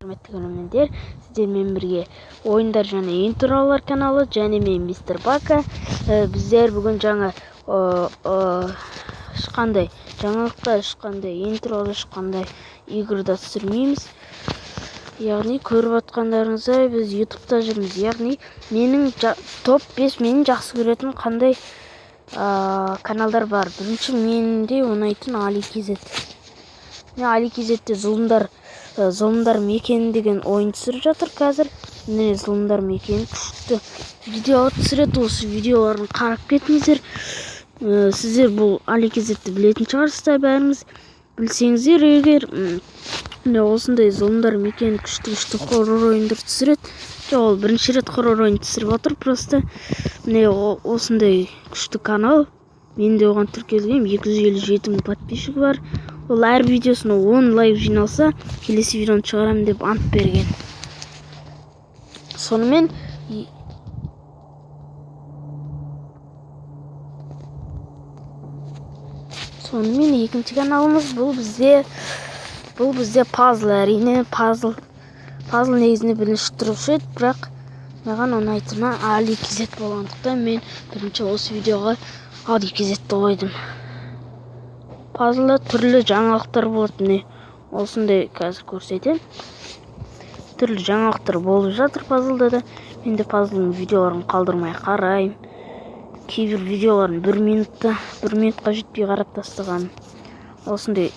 Құрметті көрермендер, сіздермен бірге ойындар және интролар каналы және мен Мистер Бака. Біздер бүгін жаңа ешқандай жаңалықта, ешқандай интрода, ешқандай игрда түсірмейміз. Яғни көріп отқандарыңыздай біз YouTube'та жүрміз. Яғни менің топ 5 менің жақсы көретін қандай каналдар бар. Бірінші менде ұнайтын Али KZ. Мен Али KZ-те зұлымдар мекені деген ойын түсіріп жатыр қазір. Міне, зұлымдар мекені күшті видео түсіреді. Осы видеоларын қарап кетіңіздер. Сіздер бұл Али KZ-ті білетін шығарсыздар бәріңіз. Білсеңіздер егер, міне осындай зұлымдар мекені күшті хоррор ойындар түсіреді. Жоқ, ол бірінші рет хоррор ойын түсіріп отыр просто. Міне, осындай күшті канал. Мен де оған тіркелгенмін. 257 мың подписчигі бар. Ол әр видеосына 10 лайк жиналса, келесі видеоны шығарамын деп ант берген. Сонымен екінші каналымыз бұл бізде пазл, әрине пазл. Пазл негізінде бірінші тұрушы еді, бірақ маған ұнайтыны Али KZ болғандықтан мен бірінші осы видеоға Али KZ-ті қойдым. Пазлда түрлі жаңалықтар болады. Міне, осындай қазір көрсетемін. Түрлі жаңалықтар болып жатыр пазлда да. Мен де пазлдың видеоларын қалдырмай қараймын. Кейбір видеоларын бір минутта, бір минутқа жетпей қарап тастаған. Осындай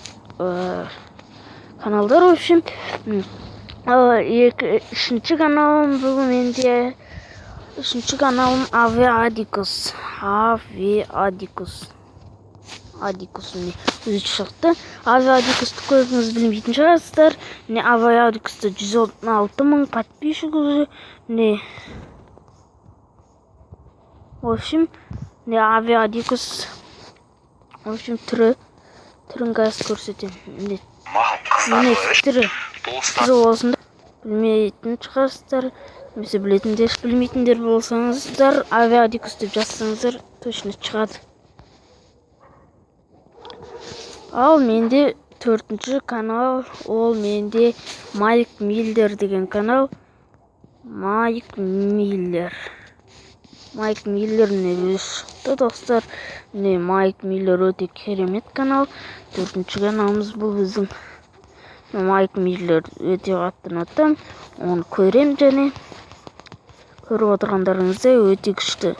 каналдар, в общем. Ал үшінші каналым бұл менде. Үшінші каналым Авиадикус. Авиадикус. Адикус міне өзі шықты. Авиадикусты көбіңіз білмейтін шығарсыздар. Міне, Авиадикуста 116 мың подписчик уже. Міне. В общем, міне Авиадикус. В общем, түрін қазір көрсетемін. Міне. Мал қыздар Міне үш түрі. достар. Түрі осындай. Білмейтін шығарсыздар. Немесе білетіндер, білмейтіндер болсаңыздар, Авиадикус деп жазсаңыздар, точно шығады. Ал менде төртінші канал, ол менде Майк Миллер деген канал. Майк Миллер. Майк Миллер міне өзі шықты, достар. Міне, Майк Миллер өте керемет канал. Төртінші каналымыз бұл біздің. Майк Миллер өте қатты ұнатамын. Оны көрем және көріп отырғандарыңыздай өте күшті.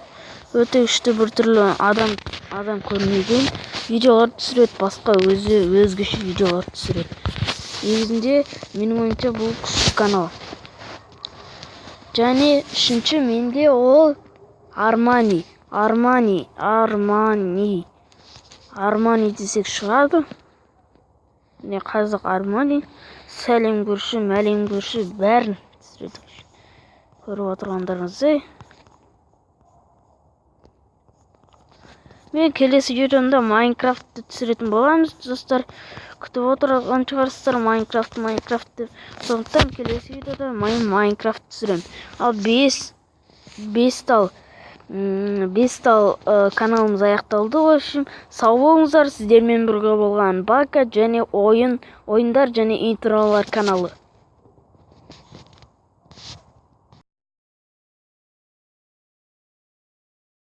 Өте күшті бір түрлі адам көрмеген видеолар түсіреді, басқа өзі өзгеше видеолар түсіреді. Негізінде менің ойымша бұл күшті канал. Және үшінші менде ол Армани, Армани, Армани. Армани десек шығады. Міне, қазақ Армани, сәлем көрші, мәлем көрші бәрін түсіреді. Көріп отырғандарыңыздай. Мен келесі видеомда Майнкрафтты түсіретін боламыз, достар. Күтіп отырған шығарсыздар Майнкрафт, Майнкрафт деп. Сондықтан келесі видеода мен Майнкрафт түсіремін. Ал бес тал каналымыз аяқталды. В общем, сау болыңыздар. Сіздермен бірге болған Бака және ойындар және интролар каналы.